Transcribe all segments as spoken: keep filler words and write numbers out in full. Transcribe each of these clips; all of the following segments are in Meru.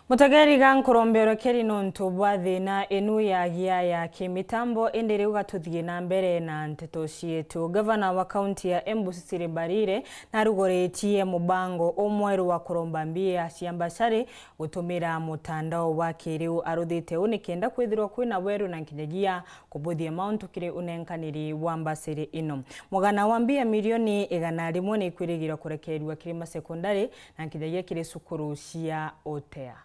Mutegeri ga nkurombe urekeri nontu bwa thina inu yagia ya kimitambo, indi riu gatuthie na mbere na nteto cietu. Gavana wa kaunti ya Embu Cecily Mbarire naruguritie mubango umweru wa kuromba mbia cia mbacari gutumira mutandao wa kiriu. Aruthite uu nikenda kwithirwa kwina weru na nkinyagia kubuthia mauntu kiri unenkaniri wa mbaciri ino. Mugana wa mbia milioni igana rimwe ni ikwirigirwa kurekererua kiri masekondari na nkinyagia kiri cukuru cia utea.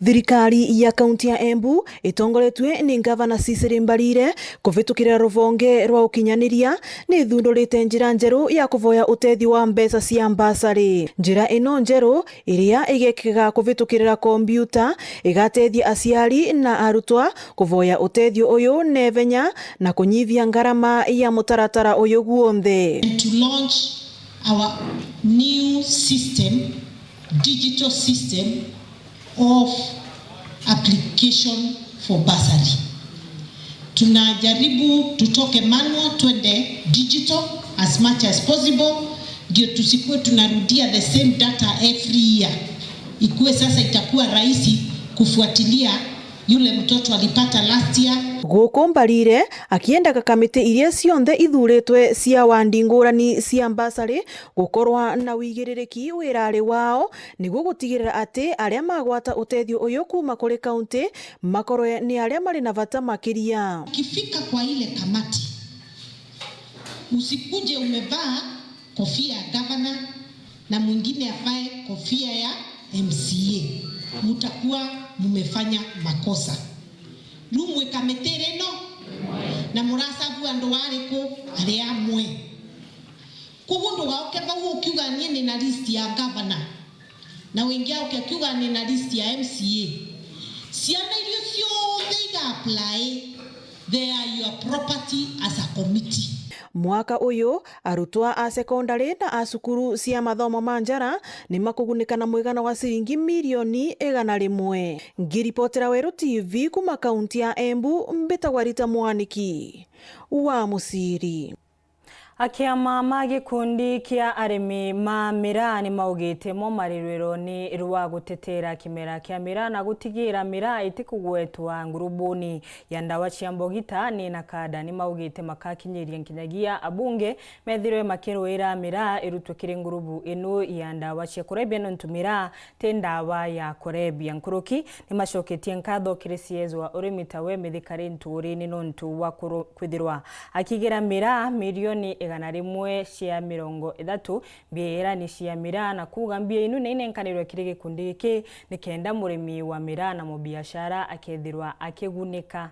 Thirikari ya kaunti ya Embu itongoretue ni Ngavana Cecily Mbarire kuvitukirira ruvonge rwa ukinyaniria ni ithundurite njira njeru ya kuvoya utethio wa mbeca cia mbasari. Njira ino njeru iria igekikaga kuvitukirira kombiuta, igateethia aciari na arutwa kuvoya utethio uyu na ivenya na kunyivia ngarama ya mutaratara uyu guonthe. And to launch our new system, digital system of application for bursary. Tunajaribu tutoke manual twende digital as much as possible, ndio tusikuwe tunarudia the same data every year. Ikuwe sasa itakuwa rahisi kufuatilia yule mtoto alipata last year. Guku Mbarire akiendaga kamiti iria cionthe ithuritwe cia wandi ngurani cia mbasari gukorwa na wigiririki wirari wao, niguo gutigirira ati aria magwata utethio uyu kuuma kuri kaunti makorwe ni aria mari na vata makiria. Ukifika kwa ile kamati, usikuje umevaa kofia ya gavana na mwingine avae kofia ya M C A. Mutakuwa mumefanya makosa. Riu mwi kamiti rino na muracagua andu bariku? Ari amwe. Koguo ndugauke bau ukiuga, "Ni nina list ya gavana," na wingi auke akiuga, "Nina list ya M C A." Ciana iria cionthe iga apply, they are your property as a committee. Mwaka uyu, arutwa a sekondari na a cukuru cia mathomo ma njara ni makugunika na mwigana wa ciringi milioni igana rimwe. Ngiripotera Weru T V kuuma kaunti ya Embu, mbitagwa Rita Mwaniki wa Muciri. Akiama ma gikundi kia arimi ma miraa ni maugite mo mari rweroni rwa gutetera kimera kia miraa na gutigira miraa itikugwetwa ngurubuni ya ndawa cia mbogita ni na kada. Ni maugite makakinyiria nkinyagia abunge methirwe makiruira miraa irutwe kiri ngurubu inu ya ndawa cia kurebia, nontu miraa ti ndawa ya kurebia. Nkuruki ni macoketie nkatho kiri C S wa urimi tawe Mithika Linturi ni nontu wa kuru-, kwithirwa akigira miraa milioni igana rimwe cia mirongo ithatu mbia irani cia miraa, na kuuga mbia inu ni inenkanirwe kiri gikundi giki ni kenda murimi wa miraa na mubiashara akethirwa akigunika.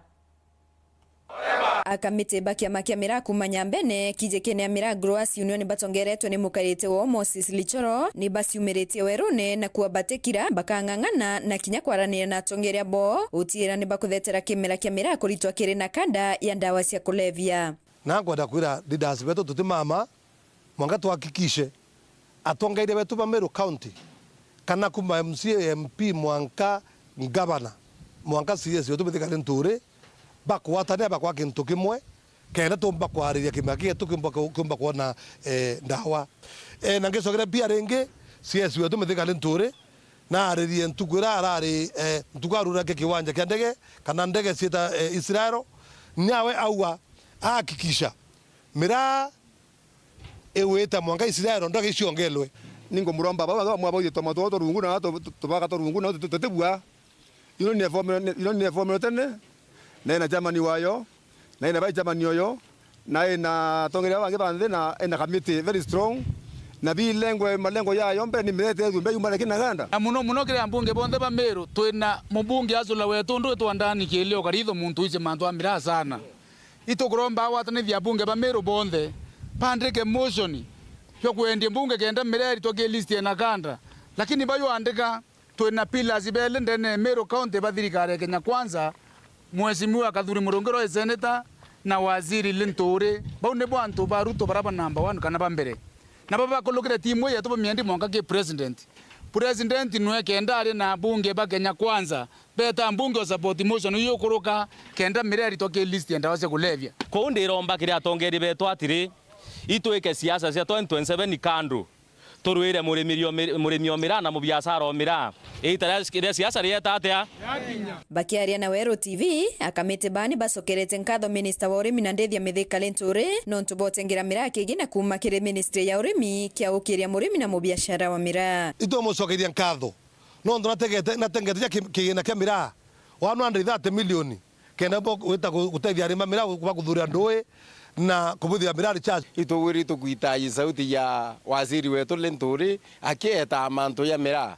A kamiti ba kiama kia miraa kuuma Nyambene, kijikene ya Miraa Growers Union batongeretwe ni mukarite wao Moses Lichoro, ni baciumiritie werune na kuambatikira bakang'ang'ana na kinya kwaranira na atongeria bo utiira ni bakuthetera kimera kia miraa kuritwa kiri na kada ya ndawa cia kulevya. Na nkwenda kwira leaders betu tutimama, mwanka tuhakikishe atongeria betu ba Meru County, kana kuma M C A, M P, mwanka ngavana, mwanka C S wetu Mithika Linturi, bakwatanira bakwa kintu kimwe, kenda tumba kwariria kimera kietu kiumba ku-, kiumba kwona, eh, ndawa. Eh, na ngicokera pia ringi, C S wetu Mithika Linturi, naaririe ntuku iria arari, eh, ntuku arurake kiwanja kia ndege, kana ndege ciita, eh, Israel, nyawe aua, ahakikisha miraa igwita mwanka Israel ndege iciongelwe. Ningumuromba baba, baba mwabaithie toma twao twa rungu na tu-, tu-, tubaka twa rungu na tu-, tu-, tutibua. Ino ni efomerwe, ino ni efomerwe tene, na ina chairman wayo, na ina vice chairman oyo, na ina atongeria bangi banthe, na ina committee very strong, na bilengwe, malengo yayo mbere ni mirete yumbe yumare kina ganda. Na muno muno kiri ambunge bonthe ba Meru, twina mubunge Azula wetu, undu witwa Ndani Kielio Karitho, muntu wici mantu a miraa sana. Itukuromba agwatanithia abunge ba Meru bonthe, bandike motion jwa kwendia mbunge kenda miraa iritwa ki list ya Nakanda. Lakini bayuandika, twina pillars beli ndene ya Meru County ba thirikari ya Kenya Kwanza, Mheshimiwa Kathuri Murungi Roy Senator na Waziri Linturi. Bau nibo antu ba Ruto bara ba number one kana ba mbere. Nabo bakulukire timu yetu bamiendi mwanka ki president. President nwe kenda ari na abunge ba Kenya Kwanza, beta mbunge o support motion iu ikuruka, kenda miraa iritwa ki list ya ndawa cia kulevya. Kou ndiromba kiri atongeria betu atiri, itwike siasa cia twenty twenty-seven kando, turwire murimi o mi-, murimi o miraa na mubiashara o miraa. Iita ria, ria siasa rieta atia? Bakiaria na Weru T V, akamiti baa ni bacokerete nkatho minista wa urimi na ndithia Mithika Linturi nontu botengera miraa kigina kuuma kiri ministry ya urimi kia gukiria murimi na mubiashara wa miraa. Itumucokeria nkatho nontu nategete, natengete ja ki-, kigina kia miraa one hundred thirty million kenda bo gwita gu-, gutethia arimi a miraa, bakuthuria ndui na kubwithia miraa recharge. Itugwiri tukwita i sauti ya waziri wetu Linturi akietaa mantu ya miraa.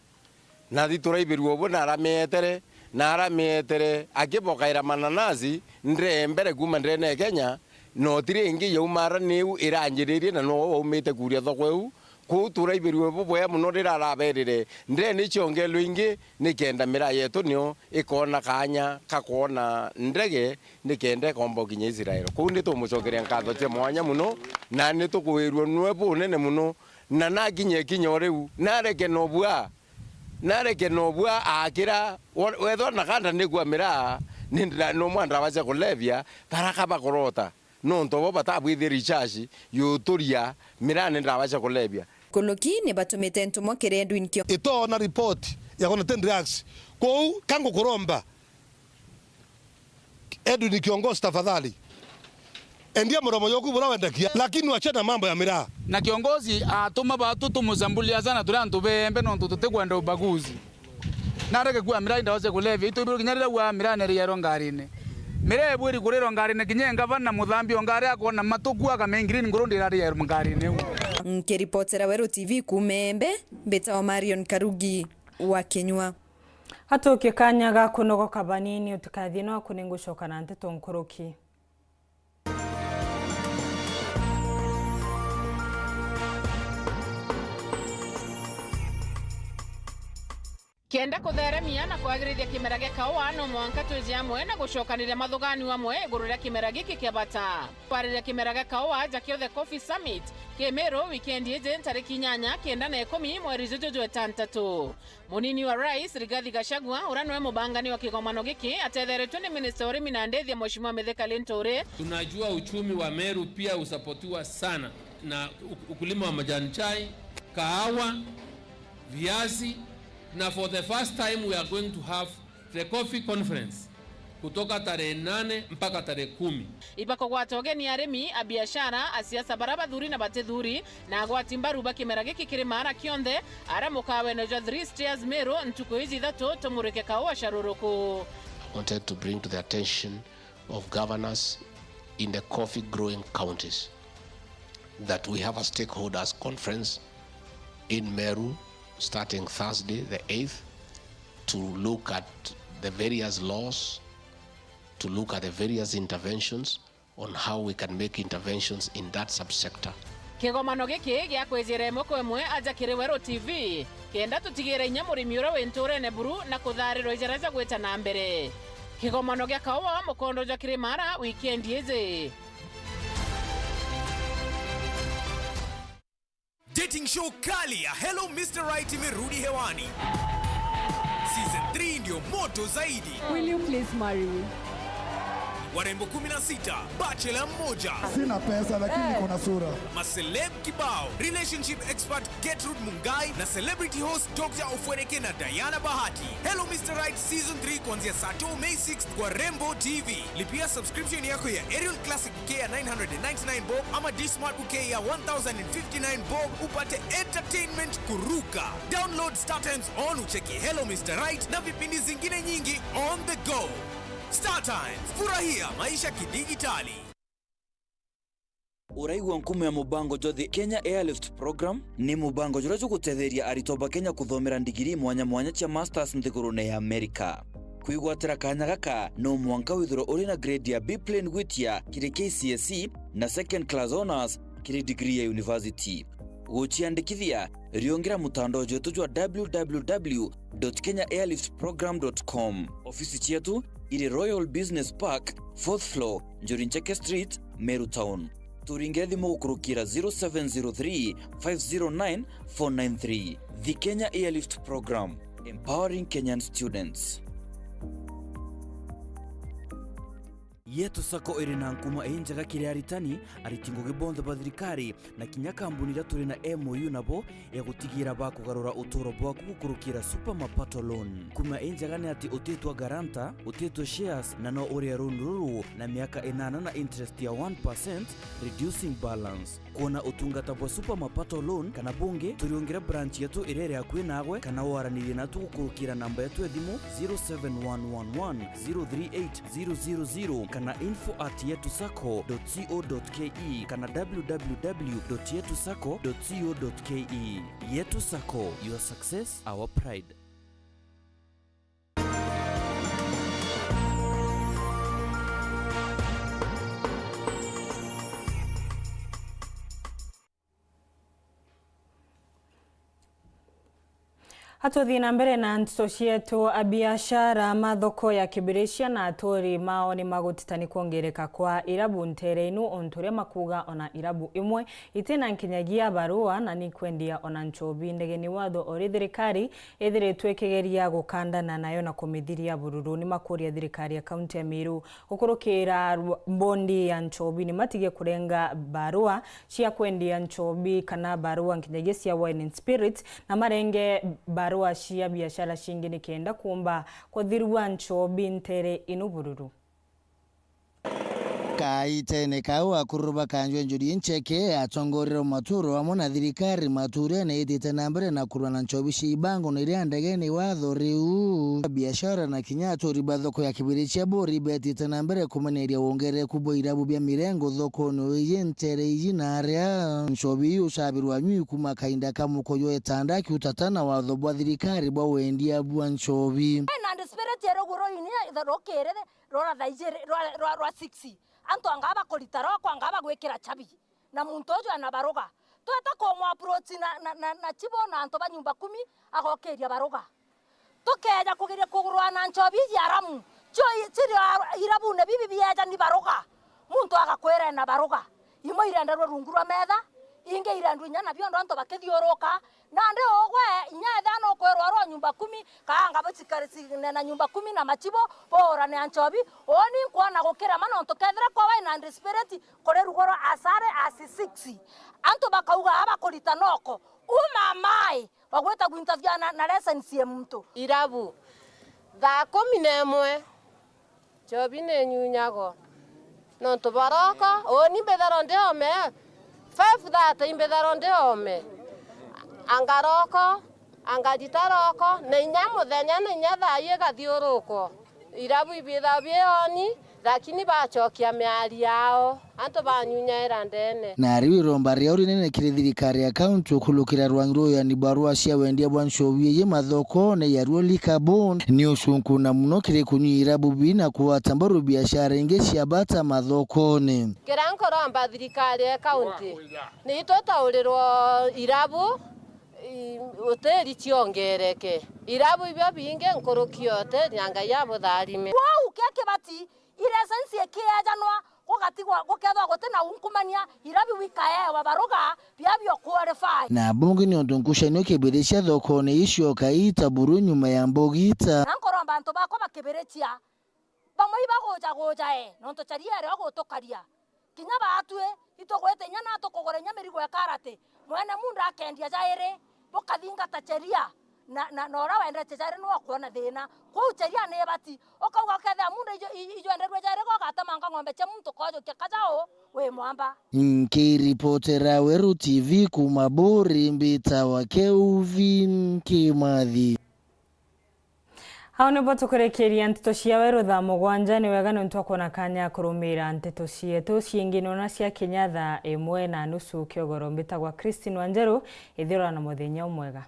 Na ituraibirua ubu na aramietere, na aramietere akibokaira mananasi ndee mbere kuuma ndene ya Kenya, na utiri ingi yaumara niu iranjiririe na nowe waumite kuria thoko iu. Kwou turaibirue bubwea mono riria araberire, ndene iciongelwe ingi, nikenda miraa yetu nio ikoona kaanya ka kwona ndege, nikenda ikomba gukinya Israel. Kwou nitumucokeria nkatho cia mwanya mono, na nitukwirua nwe bunene mono, na nakinya ikinya o riu, nareke nobua, nareke nobua akira, we-, wethwa na kanda nikua miraa, ni ndira-, nomwa ndawa cia kulevya, baraka bakorota. Nontu bo batabwithia recharge yuturia miraa ni ndawa cia kulevya. Kuluki ni batumite ntumwa kiri Edwin Kio. Itoona report ya kwona ten drugs. Kwou ka ngukuromba, Edwin Kiongozi, tafadhali, endia muromo yoku bura wendagia, lakini wachana mambo ya miraa. Na kiongozi atuma batu tumucambulia sana turi antu beembe nontu tutikwenda ubaguzi. Nareke kua miraa i ndawa cia kulevya, itu iburu kinya riria ua miraa neriairwa ngarine. Miraa ibwiri kurirwa ngarine kinya engavana na muthambi o ngari akoona matuku akamengirini nguru ndirariairwa ngarine iu. Nkiripotera Weru T V kuuma Embe, mbitawa Marion Karugi wa Kinyua. Hatukie kanya ga kunogoka banini, utikathie nwaku ningucoka na nteto nkuruki. Kenda kutheremia na kwagirithia kimera gia kaua, no mwanka twiji amwe na gucokaniria mathuganu amwe iguru ria kimera giki kia bata. Kwariria kimera gia kaua ja Kio The Coffee Summit ki Meru wikendi iji ntariki inyanya, kenda na ikumi mweri juju jwa itantatu. Munini wa Rais, Rigathi Gachagua, uria niwe mubangani wa kigomano giki, atetheretwe ni Minista wa Urimi na Ndithia, Mheshimiwa Mithika Linturi. Tunajua uchumi wa Meru pia usapotiwa sana na uk-, ukulima wa majani chai, kahawa, viazi, na for the first time we are going to have the coffee conference kutoka tarehe nane mpaka tarehe kumi. Ibakugwata ugeni arimi, abiashara, asiasa bara bathuri na batithuri, na agwati mbaru ba kimera giki kiri maara kionthe, ara mukawene jwa Three Stairs Meru ntuku iji ithatu tumurike kaua caruruku. I wanted to bring to the attention of governors in the coffee growing counties that we have a stakeholders conference in Meru starting Thursday the eighth to look at the various laws, to look at the various interventions on how we can make interventions in that subsector. Kigomano giki gia kwijira imwe kwa imwe aja kiri Weru T V, kenda tutigire inya murimi uria wi nturene buru na kutharirwa ijara ja gwita na mbere. Kigomano gia kaua mukondo jwa Kirimara wikendi iji. Dating show kali ya Hello Mister Right imerudi hewani. Season three ndio moto zaidi. Will you please marry me? Warembo kumi na sita, bachelor mmoja. Sina pesa, lakini niko na sura. Maceleb kibao, relationship expert Gertrude Mungai na celebrity host Doctor Ofweneke na Diana Bahati. Hello Mister Right Season three kuanzia saa two May sixth kwa Rembo T V. Lipia subscription yako ya Aerial Classic Bouquet ya nine hundred and ninety-nine bob ama D-Smart Bouquet ya one thousand and fifty-nine bob upate entertainment kuruka. Download StarTimes On ucheki Hello Mister Right na vipindi zingine nyingi on the go. StarTimes, furahia maisha kidigitali. Uraigua nkumo ya mubango jwa The Kenya Airlift Program? Ni mubango juria jugutetheria aritwa ba Kenya kuthomera ndigiri mwanya mwanya cia masters nthigurune ya Amerika. Kwigwatira kanya gaka, no mwanka withirwe uri na grade ya B plain gwitia kiri K C S E na second class honours kiri degree ya university. Guciandikithia, riungira mutandao jwetu jwa w w w dot kenya airlift program dot com. Ofisi cietu iri Royal Business Park, fourth floor, Njuri Ncheke Street, Meru Town. Turingire thimu gukurukira zero seven zero three, five zero nine, four nine three. The Kenya Airlift Program, empowering Kenyan students. Yetu Sacco iri na nkuma injega kiri aritani, ariti ngugi bonthe ba thirikari, na kinya kambuni iria turi na M O U nabo ya gutigira bakugarura uturo bwaku gukurukira Super Mapato Loan. Nkuma injega ni ati utitwa guarantor, utitwa shares, na no uria loan ruru na miaka inana na interest ya one percent, reducing balance. Kwona utungata bwa Super Mapato Loan kana bungi, turiungire branch yetu iria iri akui naagwe, kana waranirie natu gukurukira namba yetu ya thimu zero seven one one one zero three eight zero zero zero kana info at yetu sacco dot co dot ke kana w w w dot yetu sacco dot co dot ke. Yetu Sacco, your success, our pride. Atuthii na mbere na nteto cietu, abiashara ma thoko ya Kibirichia na aturi mao ni magutita ni kwongereka kwa irabu ntere inu, untu uria makuuga ona irabu imwe itina nkinyagia barua na ni kwendia ona nchobi. Ndegeni watho ori thirikari ithiritwe ikigeria gukandana nayo na kumithiria bururu. Ni makuria thirikari ya kaunti ya Meru gukurukira ru-, bondi ya nchobi ni matige kurenga barua cia kwendia nchobi kana barua nkinyagia cia wine and spirit, na marenge barua cia biashara cingi nikenda kuumba kuthirua nchobi ntere inu bururu. Kaitene kau, akururu ba Kanjwe Njuri Ncheke, atongoria ba maturo amwe na thirikari maturene itite na mbere na kurua na nchobi cia ibango na iria ndegeni watho riu. Biashara na kinya aturi ba thoko ya Kibirichia bori betite na mbere kumeneria wongereku bwa irabu bia mirengo thokone iji ntere iji na aria nchobi iu ucabirwa nywi kuma kainda ka mukoyo etanda kiutata na watho bwa thirikari bwa wendia bwa nchobi. Na spirit ere guru ini rukirire rora thaa ijiri, rwa, rwa, rwa six. Antu anga bakurita roko, anga bagwikira chabi. Na muntu uju ena baruga. Tweta kumu approach na, na, na, na chibo na antu ba nyumba kumi, agokiria baruga. Tukeja kugeria kugurwa na nchobi iji haramu. Cio i-, cirio a-, irabune bibi bieja ni baruga. Muntu agakwira ena baruga. Imwe irenderwe rungu rwa metha, ingi irendwe inya na biondo antu bakithiuruka, Nandi ugwe, inya ethira nukwirwa rwa nyumba kumi, kaanga bucikaricine na nyumba kumi na machibo, buurane a nchobi, uuni nkwona gukira ma nontu kethira kwa wina spirit, kuri rugo rwa asare asi six. Antu bakauga, "Aba kurita noko, uma mai, bagwita gwinta thia na, na license ya muntu." Irabu, thaa kumi na imwe. Nchobi ni nyunyago. Nontu bwa roko, uuni mbithero ndi ome, five thirty mbithero ndi ome. Anga roko, anga rita roko, na inya muthenya, na inya thaa igathii uruko. Irabu ibitha bioni, lakini bachokia miari yao. Antu banyunyaira ndene. Na riu iromba riao rinene kiri thirikari ya kaunti ukulukira rwangi rwa uyani barua cia wendia bwa nchobi iji mathokone ya ruo liquor board ni ucunkuna muno kiri kunyia irabu bi na kugwata mbaru biashara ingi cia bata mathokone. Kiria nkuromba thirikari ya kaunti, ni itutaurirwa irabu, i, hoteli ciongereke. Irabu ibio bingi nkuruki ya hoteli, na Ngai abutharime. Kwou kia kibati, License ikiejanwa, gugatigwa, gukethwa guti na ungumania, irabi wikaewa baruga biabio qualify. Na bungi ni untu ngucanio kibiri cia thokone icio kaita buru nyuma ya mbugita. Na nkuromba antu bakwa ba Kibirichia, bamwe ibagujagujae, nontu charia ere ogutukaria. Kinya baatwi, itugwite inya na tukugura inya mirigo ya karati. Mwene munda akendia jairi, bukathingata cheria, na, na, na uria wendete jairi niwe ukwona thina. Kwou cheria ni ibati. Ukauga ukethira munda ijo-, i-, ijwenderue jairi, gogatema nga ng'ombe cia muntu, kojukia kajau wi mwamba. Nkiripotera Weru T V kuma Buri, mbitawa Kelvin Kimathi. Au nibo tukurikiria nteto cia Weru thaa mugwanja. Ni wega niuntu wa kwona kanya kurumira nteto cietu ciingi nona cia kinya thaa imwe na nusu kiogoro. Mbitagwa Christine Wanjeru. Ithirwa na muthenya umwega.